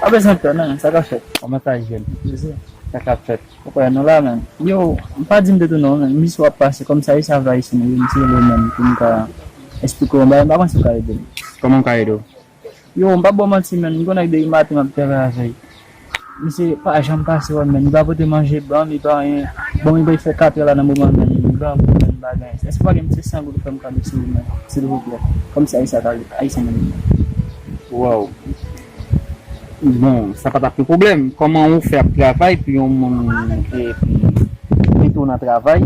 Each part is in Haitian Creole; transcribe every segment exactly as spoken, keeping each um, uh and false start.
Pa bezwen pè, non, sa k ap fèt? Kòman sa ye, jèn? Sa k ap fèt? Ou kwè nou la, menm. Yo, m pa di m te tou non, menm. M jis wè w ap pase, kòm sa ye, sa va isi, menm. M ti rele menm pou m ka eksplike w yon bagay, m pa konn si w ka ede m. Kòman m ka ede w? Yo, m p ap ba w manti, menm. M gon nèg depi maten m ap travay avè l. Misye pa janm pase wè m, menm. Li pa pote manje ban m, li pa anyen. Bon, li bay fè kat è la nan moman, menm. Li pa pote menm bagay. Èske w pa gen ti san goud pou fè m kado, silvouplè? Silvouplè. Kòm sa ye, sa ka, ayisyen, menm. Wow. Bon, sa pa t ap gen pwoblèm. Kòman ou fè ap travay pou yon moun epi mete w nan travay,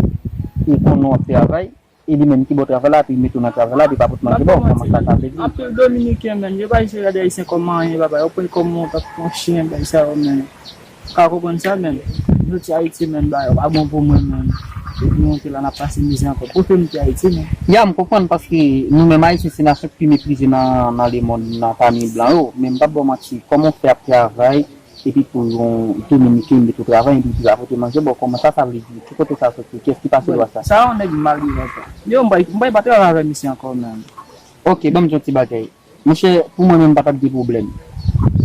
e konnen w ap travay, e li menm ki ba w travay la, epi mete w nan travay la, epi pa pot manje ba w, kòman sa ka vle di? Anpil Dominiken, menm, yo pa jis gade Ayisyen kòm anyen, papa, yo pran kòm yon, yon chen, bagay sa yo, menm. Ou ka konprann sa, menm. M soti Ayiti, menm, bagay yo pa bon pou mwen, menm. Epi nou te la, n ap pase mizè ankò. Prefere m te Ayiti, menm. Ya, m konprann, paske nou menm Ayisyen, se nasyon ki pi meprize nan, nan lemonn, nan pami blan yo. Men m p ap ba w manti, kòman w fè ap travay, epi pou yon Dominiken mete w travay, epi li pa pote manje ba w, kòman sa, sa vle di? Ki kote sa soti? Kiyès ki pase lwa sa? Sa yon nèg malveyan, sa. Yo, m pa, m pa, pa travay avè misye ankò, menm. Ok, ban m di yon ti bagay. Monchè, pou mwen menm, m pa t ap gen pwoblèm.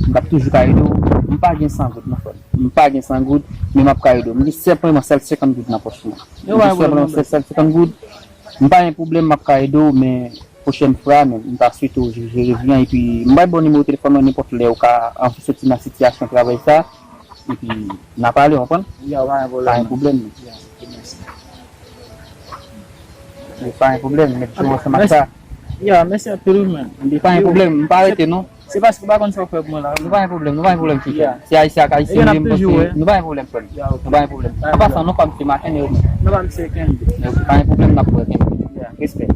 M t ap toujou ka ede w. M pa gen san goud, non, frè m. M pa gen san goud, men m ap ka ede w. M gen senpleman sèl senkant goud nan pòch mwen. M gen senpleman sèl, sèl senkant goud. M pa gen pwoblèm, m ap ka ede w, men pwochèn fwa, men m ta swete w jere vi an. Epi, m bay ba w nimewo telefòn mwen, nenpòt lè ou ka anvi soti nan sitiyasyon travay sa. Epi, n a pale, w konprann? Ya, pa gen pwoblèm. Pa gen pwoblèm, men. Ya, ok, mèsi. Men pa gen pwoblèm, met jou ansanm ak sa. Ya, mèsi anpil, men. Pa gen pwoblèm, m pa rete, non. Se paske ou pa konn sa w fè pou mwen la. Nou pa gen pwoblèm, nou pa gen pwoblèm, frè. Ya. Se Ayisyen ak Ayisyen, nou pa gen pwoblèm, frè m. Ya, ok. Nou pa gen pwoblèm. An pasan, non, pa m se Maten, men. Non, pa m se Kenbe. Ok, pa gen pwoblèm, n ap wè, Kenbe. Ya. Respè.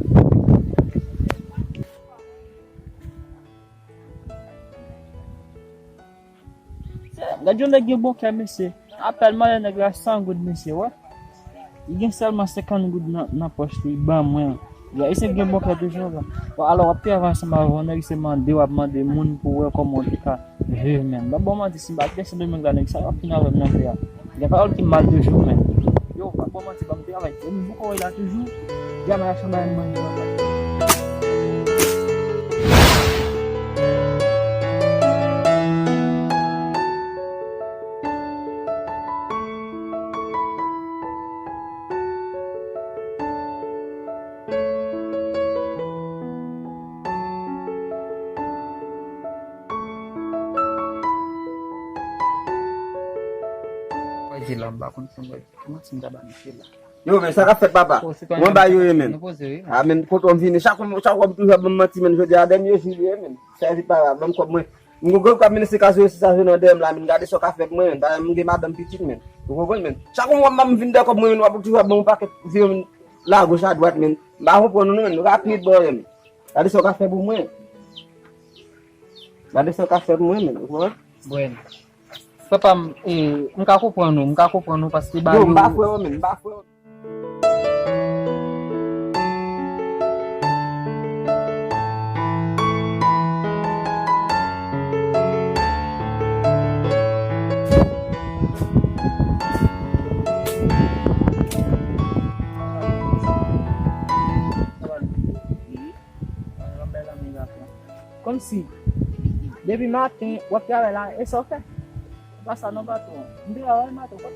Gad yon nèg gen bon kè, mesye. Apèl mande nèg la san goud, mesye, wè. Li gen sèlman senkant goud nan, nan pòch li, li ban mwen. Ya, e se gen bon kè toujou, wè. Bon, alò, w ap travay ansanm avè yon nèg, se mande, w ap mande moun pou wè kòman w te ka viv, menm. Bon, bon, manti, si m pa te Sendomeng la, nèg sa yo ap fin avè m nan kè a. Gen pawòl ki mal toujou, menm. Yo, pa bon manti, ban m travay. Yo, m bouke w la toujou. Di a m al achte yon bagay m manje, papa. Mwen di la, m pa konn sa mwen, kòman si m ta ba misye la. Yo, men, sa k ap fèt, papa? Mwen ba yo ye, men. Nou poze, wi. A, men, kote w vini? Chak fwa, chak fwa, m toujou ap ban m manti, men. Jodi a, dènye jou li ye, men. Sèvi, papa, ban m kòb mwen. M gon grann k ap mennen se kazo yo, se sa yo nan dèyè m la, men. Gade sa w ka fè pou mwen, men. Bagay, m gen madanm, pitit, men. Ou konprann, men? Chak fwa w ap vin dèyè kòb mwen, men, w ap toujou ap ban m yon pakèt vye, men, lagòch adwat, men. M pa konprann ou, non, men. Nou ka pi bò, men. Gade sa w ka fè pou mwen. Gade sa w ka fè pou mwen, men. Ou konprann? Bon. Papa m, e, m ka konprann ou, m ka konprann ou paske ba yo, yo, m pa frè w, men, m pa frè w. Kòmsi, depi maten, w ap travay la, e sa w fè? Pa sa non, patwon. M travay maten, w ap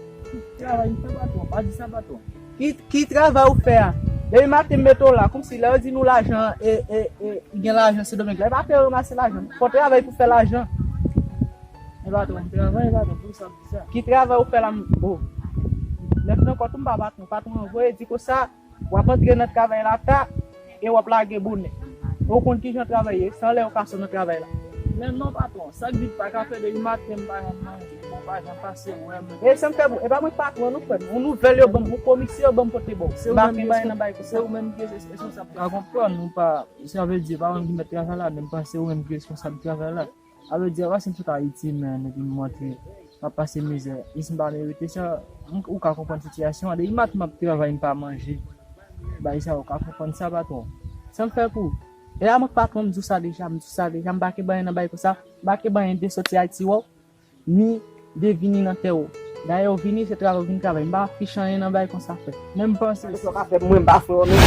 travay, m fè patwon, pa di sa, patwon. Ki, ki travay ou fè a? Depi maten, m mete w la, kòmsi lè yo di nou lajan, e, e, e, gen lajan Sendomeng la, e pa fè yo ranmase lajan. Fò w travay pou fè lajan. E patwon, m travay, patwon, pou sa, pou sa. Ki travay ou fè la, m, o. Lè fini ankò tou, m pa patwon, patwon an voye di konsa, w ap antre nan travay la ta e w ap lage bonè. Ou konn kijan travay ye, se anlè yo ka sot nan travay la. Men non, patwon, sa k di pa ka fè depi maten m pa janm manje, bon, pa janm pase wè m. E sa m fè pou, e pa mwen patwon non, frè m. Yon nouvèl yo ban m, yon komisyon yo ban m pote ba w. M pa gen bagay nan bagay konsa. Se ou menm ki responsab. Pa konprann, ou pa, sa vle di, pa mwen ki mèt travay la, men m panse ou menm ki responsab travay la. Sa vle di, a pa si m sot Ayiti, men, epi m rantre, m ap pase mizè. E si m pa merite sa, m, ou ka konprann sitiyasyon an. Depi maten m ap travay, m pa manje. Bagay sa, ou ka konprann sa, patwon. Sa m fè pou ou? E a mwen k patwon, m di w sa deja, m di w sa deja, m pa kenbe anyen nan bagay konsa. M pa kenbe anyen de soti Ayiti wè w, ni de vini nan tè w. Dayè, w vini, se travay w vin travay. M pa fich anyen nan bagay konsa, frè. Men m panse. Gade sa w ka fè pou mwen, m pa frè w, men.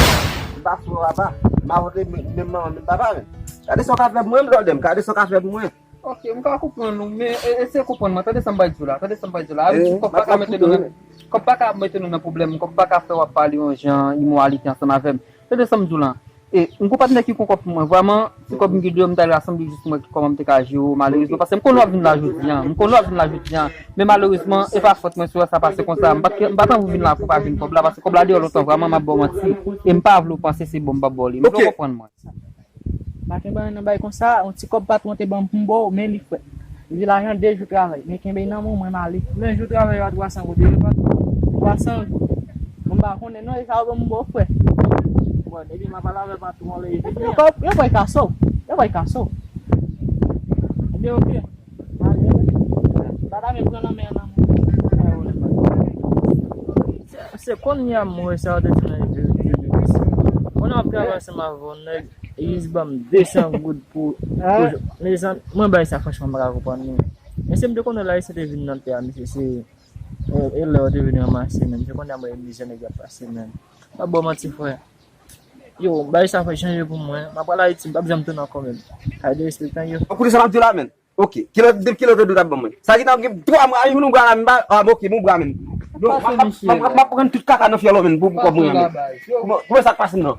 M pa frè w, papa. M pa vòt menm manman, menm papa, men. Gade sa w ka fè pou mwen, blòdè m. Gade sa w ka fè pou mwen. Ok, m ka konprann ou, men e, eseye konprann mwen. Tande sa m bay di w la, tande sa m bay di w la. Abitid kòb pa ka mete nou nan, kòb pa ka mete nou nan pwoblèm, kòb pa ka fè w ap pale yon jan imoralite ansanm avè m. Tande sa m di w la. E, m gon patnè ki gon kòb pou mwen. Vrèman, ti kòb m gen deyò, m t al rasanble jis pou mwen kòman m te ka jere w, malerezman. Paske m konn w ap vin la jodi a. M konn w ap vin la jodi a. Men malerezman, e pa fòt mwen si w wè sa pase konsa. M pa t, m pa t anvi w vin la pou w pa jwenn kòb la, paske kòb la deyò lontan, vrèman, m ap ba w manti. E m pa vle w panse se bon m p ap ba w li. M vle w konprann mwen. Pa gen anyen nan bay konsa, yon ti kòb patwon te ban m pou m ba w, men li frèt. Li di lajan de jou travay, men kenbe nan men w, mwen m ale. Men jou travay yo a twa san goud, yo pa twa san goud. Mwen m pa konnen non, e sa yo ban m ba w frè. Bon, depi m ap pale avè patwon, lè yo vini. Yo pa, yo pa kase w, yo pa kase w. Ebyen, ok. Madam, e pran nan men an nan mwen. Se, se kounye a m wè sa yo te di nan entèvyou. Mwen ap travay ansanm avè yon nèg, e jis ban m de san goud pou, pou mezanmi, mwen bay sa franchman m pa ka konprann li. Men si m te konnen lè ayisyen te vin nan tè a, mesye, se, e, e lè yo te vin ranmase, men m te konnen a mwen e mizè nèg y ap pase, men. Pa ba w manti, frè. Yo, bagay sa fè chanje pou mwen. M ap pral Ayiti, m p ap janm tounen ankò menm. Kay derespektan yo. Ou koute sa m ap di w la, menn? Ok. Kilè, depi kilè w te di w t ap ban mwen? Sa gen nan gen twa mwa, yon bra la, m ba, ah, ok, yon bra, menn. Yo, m ap, m ap, m ap, m ap pran tout kaka nan fyèl ou, menn, pou, pou kòb mwen, menn. Kòman, kòman sa k pase, non?